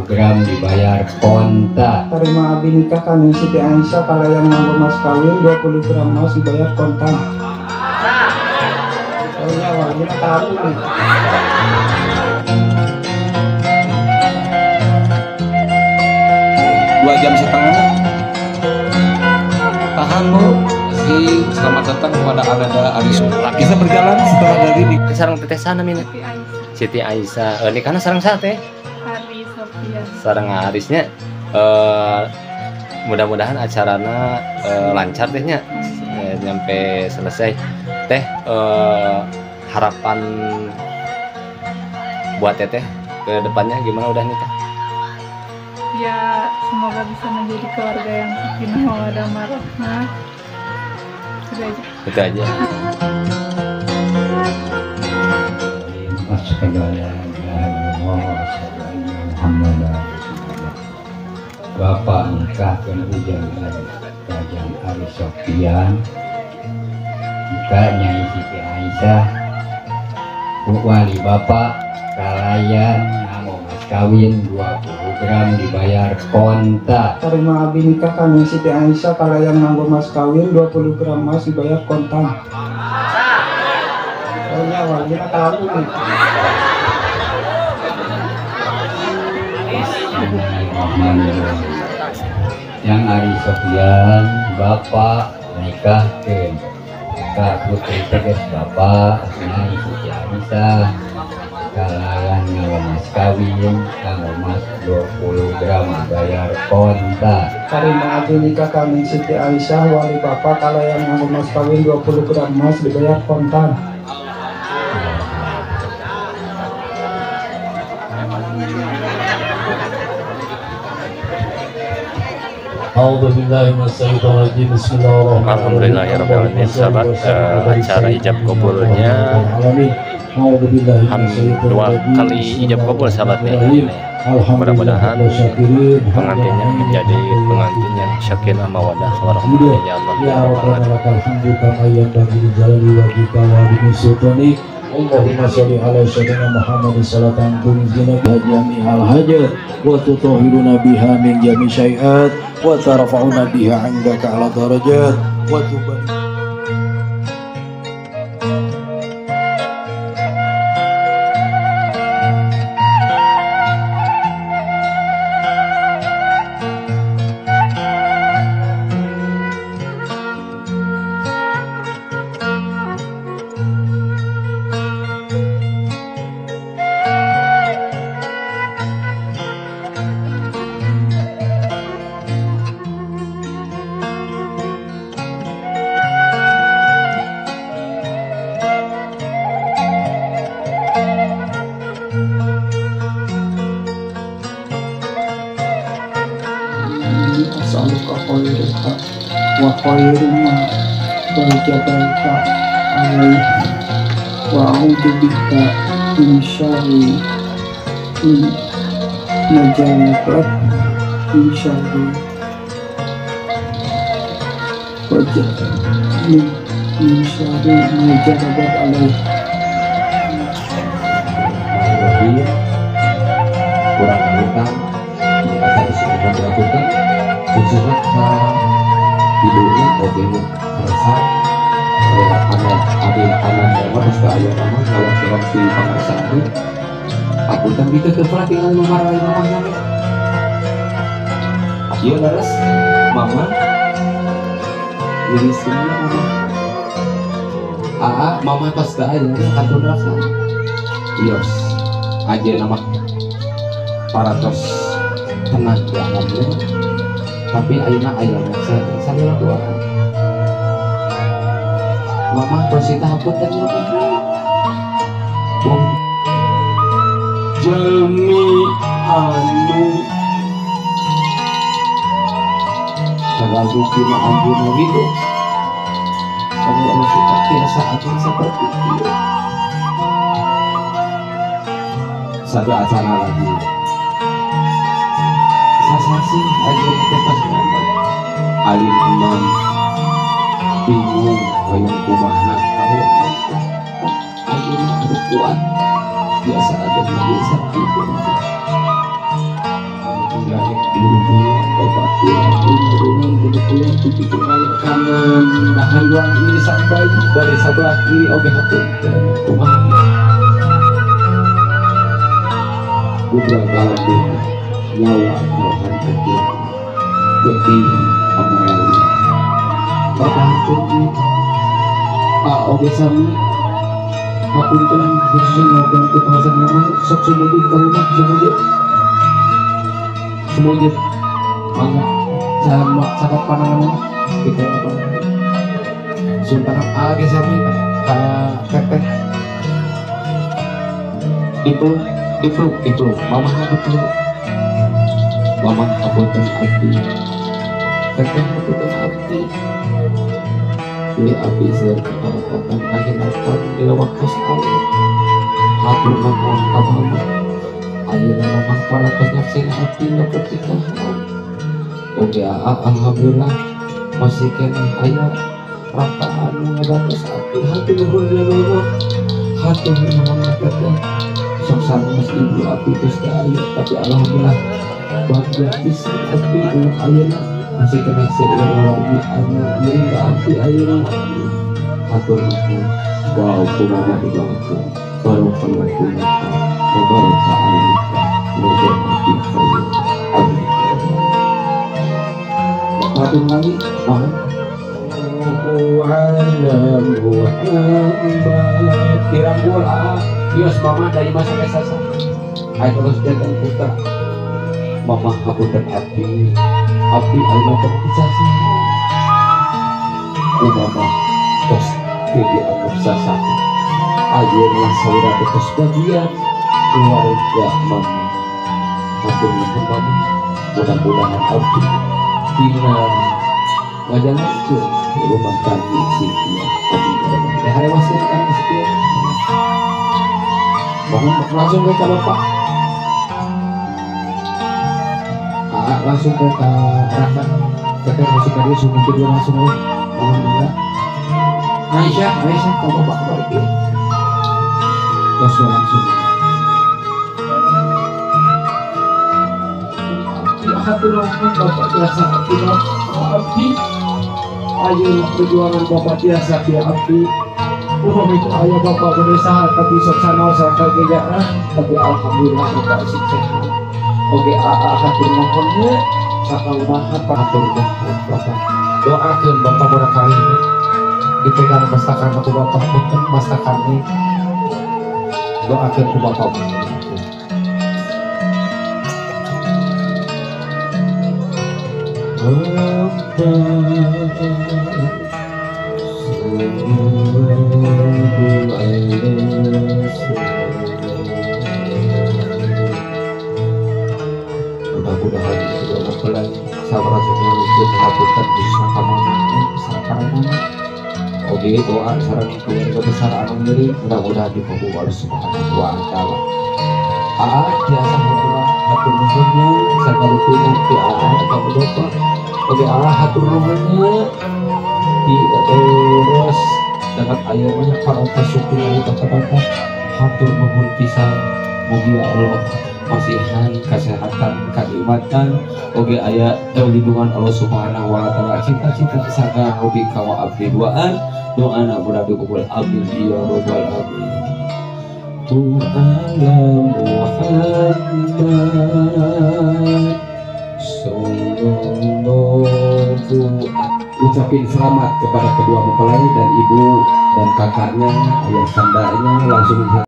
20 gram dibayar kontan. Tarima abi nikah ka Siti Aisyah kalayan nganggo mas kawin 20 gram mas dibayar kontan. Soalnya awalnya tahu nih. 2,5 jam. Tahan Bu. Selamat datang kepada Ananda Aris. Bisa berjalan setelah dari di sareng tetesan namina Siti Aisyah. Nikahna sareng saha teh? Aris Sofian. Sareng Arisnya. Mudah-mudahan acarana lancar teh nya. Nyampe selesai. Teh harapan buat teteh ke depannya gimana udah nikah? Ya, semoga bisa menjadi keluarga yang sakinah mawaddah warahmah. Itu aja. Itu aja. Bapak nikahkan ujang Kajang Aris Sofian, kita Nyai Siti Aisyah, wali bapak kalayan nganggo mas kawin 20 gram dibayar kontan. Tarima abi nikah ka Siti Aisyah kalayan nganggo mas kawin 20 gram mas dibayar kontan. Soalnya awalnya tahu nih. Yang Aris Sofian, bapak nikahkeun ka putri teges bapak Nyai Siti Aisyah kalayan nganggo mas kawin nganggo mas 20 gram bayar kontan. Tarima abi nikah ka Siti Aisyah wali bapak kalayan nganggo mas kawin 20 gram mas dibayar kontan. Alhamdulillahirrahmanirrahim, sahabat, acara ijab kabulnya 2 kali ijab kabul sahabat nih. Mudah-mudahan pengantinnya menjadi pengantin yang sakinah mawaddah warahmah ya Allah. Ya Allahumma sholli ala sayyidina Muhammad salatan tunzina biha jami'al hajat wa tutahhiruna biha min jami' syai'at wa tarfa'una biha 'indaka ala darajat wa tubarik. As'aluka khairaha wa khairu ma jabalta alaihi wa a'udzu bika min syarri ma jalabat min syarri wa min syarri ma jalabat alaihi. Kurang utang dilakukan khususnya ke hidupnya oke merasa anak adik anak terus ke ayah mama kalau kalau di pangarsaan aku tapi ke tinggal memarahi mamanya iya leres mama jadi sini mama aa mama pas ke ayah kantor rasa yos aja nama paratos tenang ya alhamdulillah. Tapi ayeuna aya saya doa mama Rosita hapunten bom jalmi anu terlalu tina anjeunna gitu kamu Rosita biasa aja seperti itu satu acara lagi sasasi aja pas ngomong alim imam bingung hoyong kumaha kamu ayeuna kudu kuat biasa aja biasa gitu. Bapak kanan nahan ruang ini sampai dari sebelah kiri oke hapunten kumaha gubrak nyawa rohan hati getih amal bapak hapunten ah oke sami hapunten khususnya ngobrol ke pasar nama sok sumujud ke rumah sumujud sumujud mangga sama sama panangan kita apa sultan oke sami ka teteh dipeluk mamah dipeluk mamah hapunten abdi teteh hapunten abdi ini abdi seueur kaparapatan akhir dina waktu alit hatur nuhun ka mama ayeuna mamah parantos nyaksina abdi nu pernikahan oke alhamdulillah masih keneh aya raka anu ngabantos abdi hatur nuhun ya mama hatur nuhun teteh sok sanes ibu abdi geus teu aya tapi alhamdulillah bagja pisan abdi ulah ayeuna masih keneh seueur wargi anu ieu ka abdi ayeuna hatur nuhun wow kumaha didoakeun barakallahu laka wa baraka alaika wa jama'a khair amin. Hatur lagi mohon ala Muhammad dirangkul ah Yos mama dari masa ke sasa ayo terus datang putra mama hapunten abdi abdi ayeuna terpisah ku mama tos teu dianggap sasaha ayeuna saudara tos bagian keluarga mama hatur nuhun mama mudah-mudahan abdi dina ngajalankeun rumah tangga Siti abdi harewas kan Siti. Mohon langsung ke bapak langsung ke Raka teteh langsung ke dia sumujud langsung ya mohon enggak Aisyah ke bapak balik ya terus langsung ya hatur nuhun bapak biasa abdi abdi ayo perjuangan bapak biasa ya abdi upami itu ayah bapak berusaha tapi sok sanaos sakagejaan tapi alhamdulillah bapak sih sehat. Oke aa hatur nuhunnya sakumaha hatur nuhun bapak doakeun bapak barangkali ini dipegang mastakan ku bapak punten mastakan ini doakeun ku bapak. Mudah-mudahan kedua mempelai sabar saja hapunten bisa ka mama bisa ka oke doa sareng keluarga besar anu milik mudah-mudahan dikabul Allah Subhanahu wa taala. Aa biasa hatur nuhunnya sakalutuna ti aa ka bapak oke aa hatur nuhunnya di terus dapat ayeuna parantos syukur bapak-bapak hatur nuhun pisan mugi Allah masihan kesehatan kenikmatan oge aya lindungan Allah Subhanahu wa taala cita-cita sangka hobi kawa abdi duaan doana mudah dikabul amin ya rabbal alamin. Ala Muhammad sallallahu ucapin selamat kepada kedua mempelai dan ibu dan kakaknya, ayah sandanya langsung.